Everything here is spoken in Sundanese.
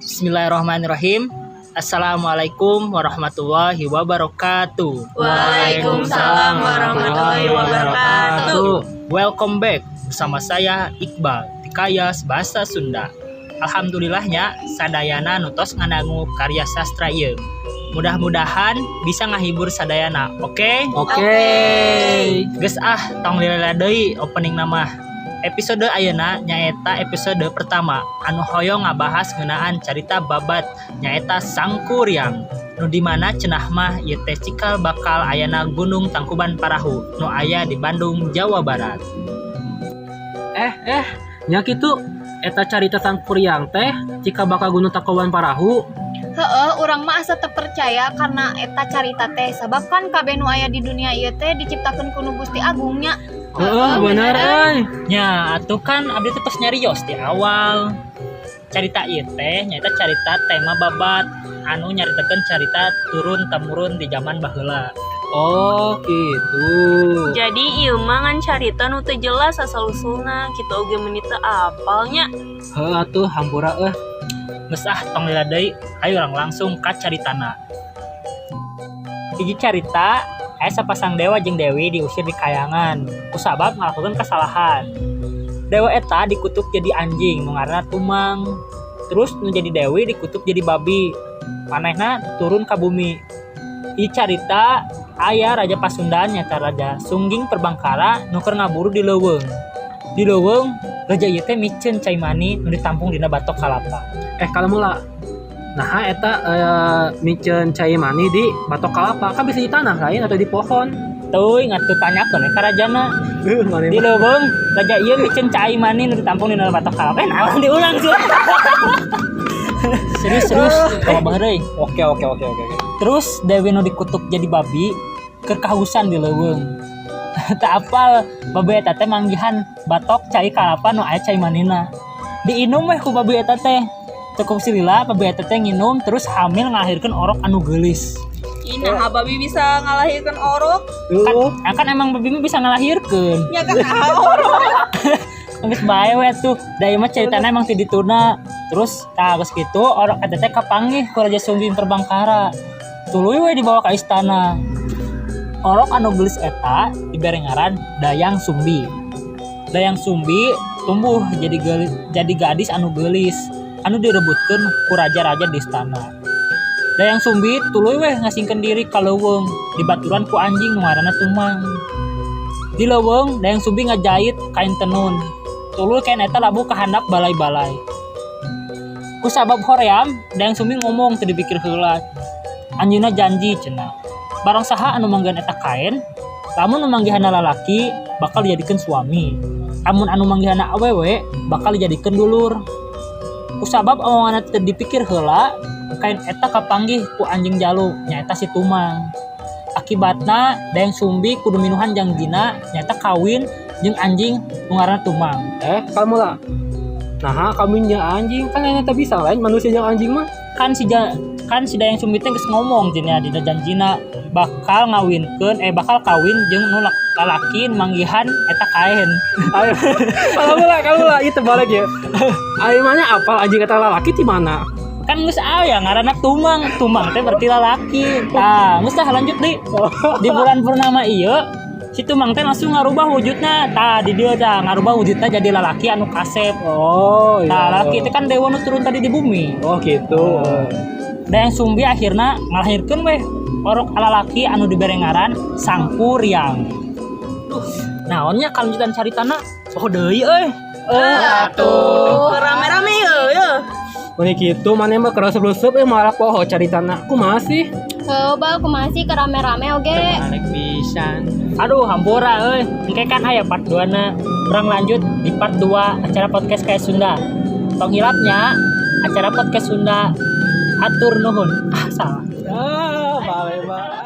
Bismillahirrahmanirrahim. Assalamualaikum warahmatullahi wabarakatuh. Waalaikumsalam warahmatullahi wabarakatuh. Welcome back bersama saya Iqbal di Kayas Bahasa Sunda. Alhamdulillahnya sadayana nu tos ngadangu karya sastra ieu. Mudah-mudahan bisa ngahibur sadayana. Oke? Oke. Geus ah, tong lila deui opening nama. Episode ayeuna nyaeta episode pertama anu hoyong ngabahas ngeunaan carita babat, nyaeta Sangkuriang. Nu dimana cenah mah ieu teh cikal bakal ayana Gunung Tangkuban Parahu nu aya di Bandung, Jawa Barat. Eh, eh, nya kitu eta carita Sangkuriang teh cikal bakal Gunung Tangkuban Parahu. Heeh, urang mah asa teu percaya karena eta carita teh, sabab kan kabeh nu aya di dunia ieu teh diciptakeun ku nu Gusti Agung nya. Heeh, bener euy. Nya, atuh kan abdi teh tos nyarios di awal. Carita ieu teh nyaeta carita tema babat anu nyaritakeun carita turun temurun di zaman baheula. Oh, gitu. Jadi ieu mah ngan carita nu teu jelas asal usulna, kitu oge meuni teu apal nya. Heuh atuh, hampura euy. Geus ah, tong lila deui, ayo urang langsung ka caritana. Hiji carita aya sapasang dewa jeung dewi diusir di kayangan kusabab ngalakukeun kesalahan. Dewa eta dikutuk jadi anjing nu ngaranna Tumang. Terus nu jadi dewi dikutuk jadi babi. Manehna turun ka bumi. Hiji carita aya Raja Pasundan, nyaeta Raja Sungging Purbangkara, nu keur ngaburu di leuweung. Di leuweung raja ieu teh miceun cai mani nu ditampung dina batok kalapa. Eh, kalau mula. Nah, eta miceun cai mani di batok kalapa kan bisa di tanah lain atau di pohon. Teuing atuh, tanyakeun we ka rajana. Heuh, maneh Di mah. leuweung raja ieu miceun cai mani nu ditampung dina batok kalapa. Eh, naon diulang sih? Serius, serius, tong baheureuy. Oke. Terus dewi nu dikutuk jadi babi keur kahausan di leuweung. Teu apal babi eta teh manggihan batok cai kalapa nu aya cai manina. Diinum weh ku babi eta teh. Cukup silila babi eta teh nginum, terus hamil, ngalahirkeun orok anu geulis. Ih, nah babi bisa ngalahirkan orok? Kan, Tuh. kan emang babi mah bisa ngalahirkeun. Ya kan ah, orok. Geus bae we tuh. Da ieu mah ceritana emang ti dituna. Terus tah geus kitu orok eta teh kapanggih ku Raja Sungging Purbangkara. Tuluy we dibawa ka istana. Orok anu geulis eta dibere ngaran Dayang Sumbi. Dayang Sumbi tumbuh jadi gadis anu geulis anu direbutkeun ku raja-raja di istana. Dayang Sumbi tuluy weh ngasingkeun diri ka leuweung, dibaturan ku anjing nu ngaranna Tumang. Di leuweung Dayang Sumbi ngajait kain tenun. Tuluy kain eta labuh ka handap balai-balai. Ku sabab hoream, Dayang Sumbi ngomong teu dipikir heula. Anjeunna janji cenah. Barang saha anu manggihan eta kain, lamun nu manggihanna lalaki bakal dijadikeun suami. Lamun anu manggihanna awewe bakal dijadikeun dulur. Ku sabab omonganna teu dipikir heula, kain eta kapanggih ku anjing jalu, nyaeta si Tumang. Akibatna Dayang Sumbi kudu minuhan jangjina, nyaeta kawin jeung anjing nu ngaranna Tumang. Eh, kalau mula. Nah, kawin jeung anjing kan eta bisa lain manusia jeung anjing mah. Kan si Dayang Sumbi teh geus ngomong cenah dina janjina bakal ngawinkeun, eh, bakal kawin jeung nu lalaki nu manggihan eta kain. Ayo. Kalau mula itu balik ya. Ayo, mana apal anjing kata lalaki di mana? Kan geus aya ngaranna Tumang. Tumang teh berarti lalaki. Tah, geus tah, lanjut deui. Di bulan purnama ieu si Tumang teh langsung ngarubah wujudna. Tah, di dieu tah ngarubah wujudna jadi lalaki anu kasep. Oh, iya. Tah, lalaki itu kan dewa nu turun tadi di bumi. Oh, gitu. Dayang Sumbi akhirna ngalahirkeun weh orok lalaki anu dibere ngaran Sangkuriang. Duh, naonnya kalanjutan caritana? Oh deui euy. Eh, Atuh rame-rame ya ya. Meni kitu maneh mah keresep-resep eh malah poho caritana. Kumaha sih? Coba kumaha sih, kerame-rame oge. Terbalik pisan. Aduh, hampura euy. Engke kan aya part 2 na. Urang lanjut di part 2 acara podcast kayak Sunda. Tong hilapnya acara podcast Sunda. Atur nuhun. Ah, salah. Ah, bye bye.